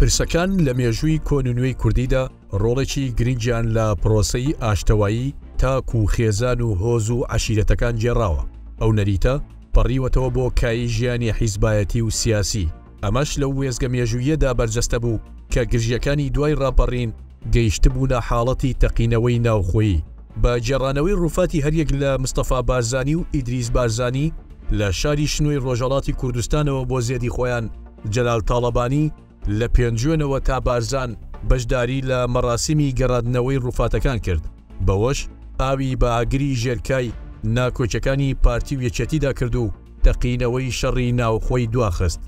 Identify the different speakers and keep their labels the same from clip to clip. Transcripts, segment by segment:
Speaker 1: پرسەکان لە مێژووی کۆن و نوێی کوردیدا ڕۆڵێکی گرنگیان لە پرۆسەی ئاشتەوایی تاک و خێزان و هۆز و عەشیرەتەکان گێڕاوە، ئەو نەریتە پەڕیوەتەوە بۆ کایەی ژیانی حیزبایەتی و سیاسی، ئەمەش لەو وێستگە مێژووییەدا بەرجەستە بوو کە گرژییەکانی دوای ڕاپەڕین گەیشتبوونە حاڵەتی تەقینەوەی ناوخۆیی. بە گێڕانەوەی ڕووفاتی هەریەک لە مستەفا بارزانی و ئیدریس بارزانی لە شاری شنۆی ڕۆژهەڵاتی کوردستانەوە بۆ زێدی خۆیان، جەلال تاڵەبانی لە پێنجوێنەوە تا بارزان بەشداری لە مەڕاسیمی گەڕاندنەوەی ڕووفاتەکان کرد، بەوەش ئاوی بە ئاگری ژێرکای ناکۆکیەکانی پارتی و یەکێتیدا کرد و تەقینەوەی شەڕی ناوخۆی دواخست.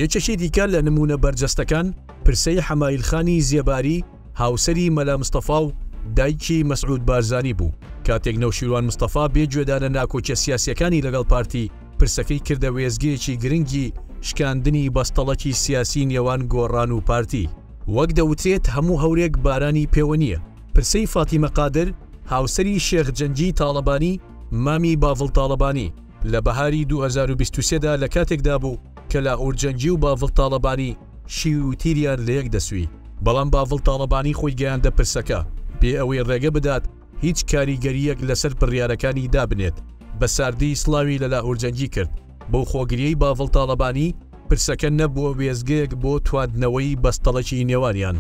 Speaker 1: یەکێکی دیکە لە نموونە بەرجەستەکان پرسەی حەمایل خانی زێباری هاوسەری مەلا مستەفا و دایکی مەسعود بارزانی بوو، کاتێک نەوشیروان مستەفا بێ گوێدانە ناکۆکیە سیاسیەکانی لەگەڵ پارتی پرسەکەی کردە وێستگەیەکی گرنگی شکاندنی بەستەڵەکی سیاسی نێوان گۆڕان و پارتی. وەک دەوترێت هەموو هەورێک بارانی پێوە نییە، پرسەی فاتیمە قادر هاوسەری شێخ جەنگی تاڵەبانی مامی باڤڵ تاڵەبانی لە بەهاری 2023 دا لە کاتێکدا بوو کە لاهور جەنگی و باڤڵ تاڵەبانی شیر و تیریان لەیەک دەسوی، بەڵام باڤڵ تاڵەبانی خۆی گەیاندە پرسەکە بێ ئەوەی ڕێگە بدات هیچ کاریگەرییەک لەسەر بڕیارەکانی دابنێت، بە ساردی سڵاوی لە لاهور جەنگی کرد، بەو خۆگرییەی باڤڵ تاڵەبانی، پرسەکە نەبووە وێستگەیەک بۆ تواندنەوەی بەستەڵەکی نێوانیان،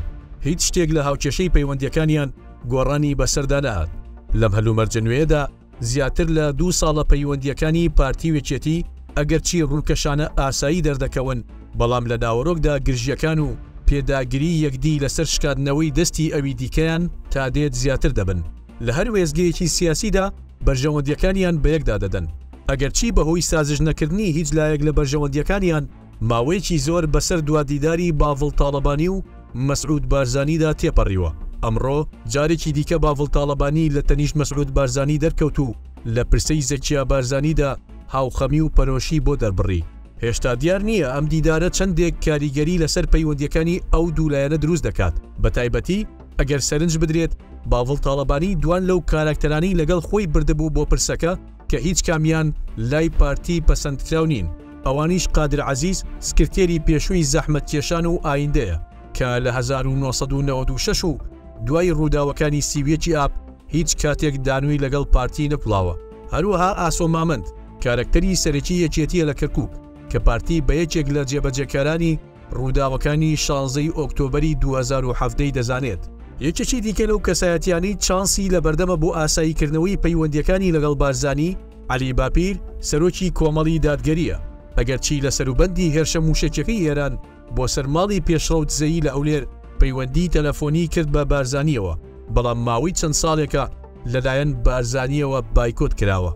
Speaker 1: هیچ شتێک لە هاوکێشەی پەیوەندییەکانیان گۆڕانی بەسەردا نەهات، لەم هەلومەرجە نوێیەدا زیاتر لە دوو ساڵە پەیوەندییەکانی پارتی و یەکێتی ئەگەرچی ڕووکەشانە ئاسایی دەردەکەون، بەڵام لە ناوەرۆکدا گرژییەکان و پێداگریی یەکدی لەسەر شکاندنەوەی دەستی ئەوی دیکەیان تا دێت زیاتر دەبن. لە هەر وێستگەیەکی سیاسیدا بەرژەوەندییەکانیان بەیەکدا دەدەن. ئەگەرچی بەهۆی سازش نەکردنی هیچ لایەک لە بەرژەوەندییەکانیان، ماوەیەکی زۆر بەسەر دوا دیداری باڤڵ تاڵەبانی و مەسعود بارزانیدا تێپەڕیوە، ئەمڕۆ جارێکی دیکە باڤڵ تاڵەبانی لە تەنیشت مەسعود بارزانی دەرکەوت و لە پرسەی زەکیا بارزانیدا هاوخەمی و پەرۆشی بۆ دەربڕی. هێشتا دیار نییە ئەم دیدارە چەندێک کاریگەری لەسەر پەیوەندییەکانی ئەو دوو لایەنە دروست دەکات، بەتایبەتی ئەگەر سەرنج بدرێت باڤڵ تاڵەبانی دوان لەو کاراکتەرانەی لەگەڵ خۆی بردبوو بۆ پرسەکە کە هیچ کامیان لای پارتی پەسەندکراو نین، ئەوانیش قادر عەزیز سکرتێری پێشووی زەحمەتکێشان و ئایندەیە کە لە 1996 و دوای ڕووداوەکانی 31 ی ئاب هیچ کاتێک دانووی لەگەڵ پارتی نەکوڵاوە. هەروەها ئاسۆ مامەند کارەکتەری سەرەکی یەکێتییە لە کەرکووک کە پارتی بە یەکێک لە جێبەجێکارانی ڕووداوەکانی شانزەی ئۆکتۆبەری 2017 ی دەزانێت. یەکێکی دیکە لەو کەسایەتیانەی چانسی لەبەردەمە بۆ ئاساییکردنەوەی پەیوەندییەکانی لەگەڵ بارزانی، عەلی باپیر، سەرۆکی کۆمەڵی دادگەرییە، ئەگەرچی لە سەروبەندی هێرشە مووشەکیەکەی ئێران بۆ سەر ماڵی پێشڕەو دزەیی لە هەولێر پەیوەندیی تەلەفۆنیی کرد بە بارزانییەوە، بەڵام ماوەی چەند ساڵێکە لەلایەن بارزانییەوە بایکۆت کراوە.